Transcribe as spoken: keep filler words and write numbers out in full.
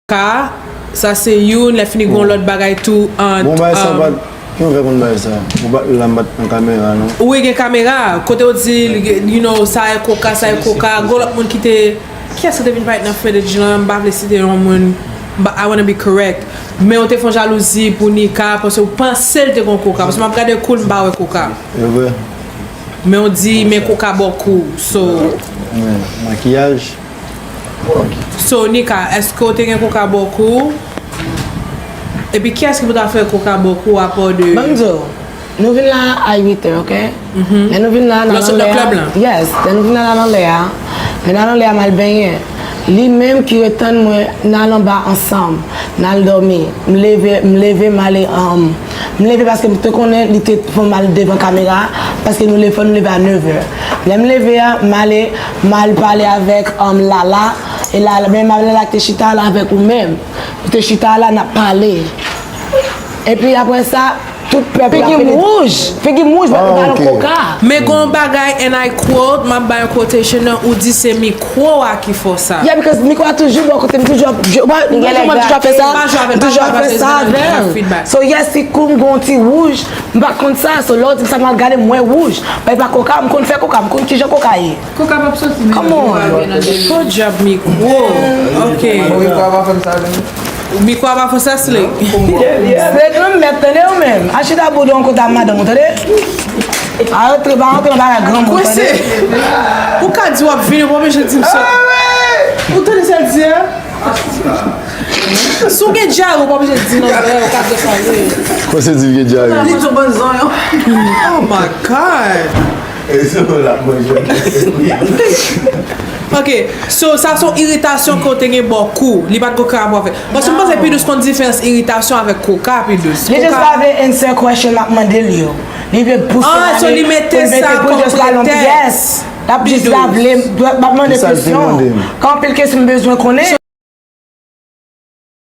Ka, sa se youn, lè fini gen yon lòt bagay tou ant. Bon, bagay sa pa, ki yon fè konn bagay sa? Ou pa la, m pa t nan kamera, non. Wi, gen kamera. Kote w di, you know, sa e koka, sa e koka. Gen lòt moun ki te, kiyès ki te vin parèt nan footage lan? M pa vle site yon moun, but I wanna be correct. Men w te fè yon jalouzi pou Nika, paske w panse l te gen koka. Paske m ap gade kou l, m pa wè koka. E vre. Men w di, men koka bò kou. So. Men, makiyaj. So, Nika, èske w te gen koka bò kou? Epi kiyès ki pou ta fè koka bò kou apa de. Ban m di w, nou vin la a uit è, oke? Lè nou vin la, n al anlè a. Yes, lè nou vin la, n al anlè a. Lè n al anlè a, m al benyen. Li menm ki ret tann mwen, n al anba ansanm. N al dòmi. M leve, m leve, m ale, um, m leve paske m te konnen li te fè m al devan kamera, paske nou leve, fò nou leve a nèv è. Lè m leve a, m ale, m al pale avèk, um, Lala, e Lala, menm Lala ki te chita la avèk ou menm. Nou te chita la, n ap pale. Epi apre sa, tout pèp la. Figi m wouj. Figi m wouj, mwen pa nan koka. Men gen yon bagay, and I quote, m ap bay yon quotation nan, ou di se mikwo a ki fè w sa. Yeah, because mikwo a toujou bò kote m, toujou ap, m toujou ap fè sa, m toujou ap fè sa avè m. So yes, si kou m gen yon ti wouj, m pa konn sa, so lè w di m sa, m al gade, m wè wouj. Men pa koka, m konn fè koka, m konn kijan koka ye. Koka p ap soti, men mikwo a gen nan deli. Good job, mikwo. Ok. Bon, mikwo a pa fè m sa, non. Mikwo a pa fè sa, Slick. Slick, non, m mèt tande ou menm. Al chita bouda w kote a madanm ou, tande? A rantre, pa rantre nan bagay granmoun, tande? Ou ka di w ap vini, ou pa oblije di m sa. Ou tande sa l di a? Si w gen dyare, ou pa oblije di nan dèyè, ou ka depale. Kòm se di l gen dyare. Li di w bann zonyon. Oh my God! E se pou l ap manje. Ok, so sa se yon iritasyon ke w te gen bò kou. Li pa t gen okenn rapò avèk. Paske m panse Pidous konn diferans iritasyon avèk koka, Pidous. Li just pa vle answer question m ap mande l yo. Li vle pouse l ale, pou l mete, pou l just la lontan. Yes. L ap just la vle, m ap mande kesyon. Gen anpil kesyon m bezwen konnen.